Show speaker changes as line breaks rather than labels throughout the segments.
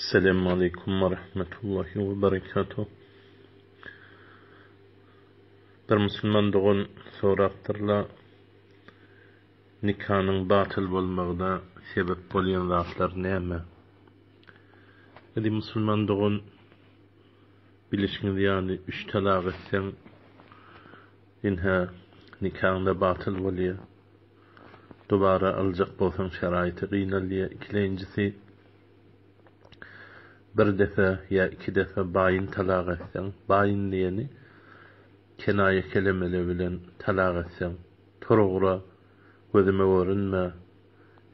Esselamu aleýkum we rahmetullahi we berekatuh. Bir musulman dogan sorapdyrla, nikanyň batyl bolmagyna sebäp bolýan zatlar näme? Eziz musulman dogan, bilişiňiz ýaly üç talak etseň, ynha nikaňda batyl bolýar. Dubara aljak bolsaň şeraýty gynalýa ikilenjisi bir depe ýa iki depe baýyn talak etseň baýyn diýeni kenaýa kelemele bilen talak etseň tur ugra gözüme görünme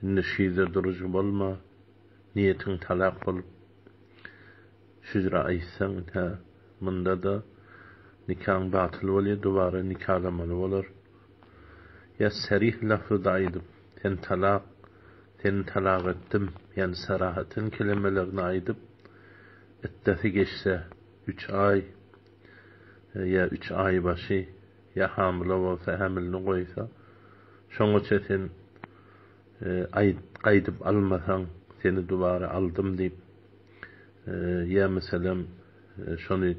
indi şüýde durujy bolma niýetiň talak bolup şüjre aýtsaň hä munda-da nikaň batyl bolýa dubara nikalamaly bolar. Ýa sarih lafzyda aýdyp, sen talak, seni talak etdim, ýagny sarahatyn kelemelerini aýdyp, iddeti geçse, üç aý, ýa üç aýbaşy, ýa hamyla bolsa, hämilini goýsa, şoňaça sen aýt, gaýdyp almasaň, seni dubara aldym diýip, ýa meselem, şony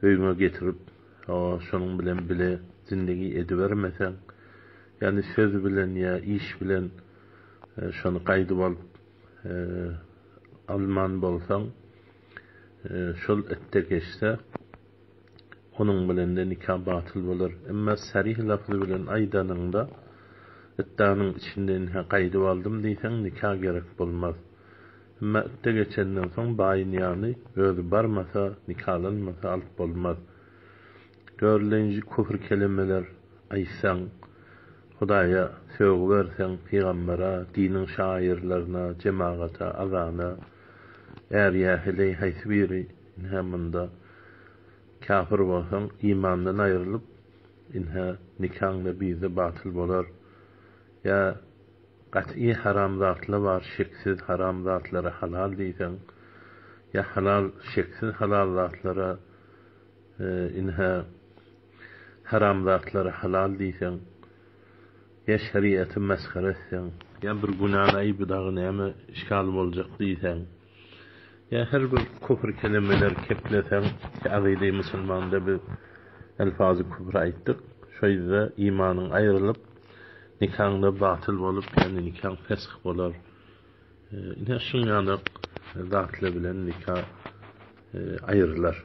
öýüňe getirip, Hawa, şonuň bilen bile zindegi edibermeseň, ýagny söz bilen ýa iş bilen şony gaýdyp alyp alman bolsaň, şol etde geçse, onuň bilen-de nika batyl bolar. Emma sarih lafzy bilen aýdanyňda, iddanyň içinde ine gaýdyp aldym diýseň, nika gerek bolmaz. Emma itde geçenden soň baýyn ýany özi barmasa, nikalanmasa alyp bolmaz. Dördülenji küfür kelemeler aýtsaň, Hudaýa sögi berseň, pygambera, diniň şairlerine, jemagata, azana, är ýa heleý haýsy biri ine munda kafir bolsaň imandan aýrylyp ine nikaňda bizde batyl bolar ýa Gaty haram zatla bar şeksiz haram zatlara halal diýseň ýa halal şeksiz halal zatlara inhä haram zatlara halal diýseň ýa şeriaty masgara etseň ýa bir günäni aý bu dagy näme işgal boljak diýseň ýa her bir küfür kelemeler kepleseň ki agydy musulmanda biz elfazy küfür aýtdyk şo ýüzde imanyň aýrylyp Nikaňda batyl bolup, ýagny nikaň fesh bolar. Ine şuň ýaly zatlar bilen nika aýrylar.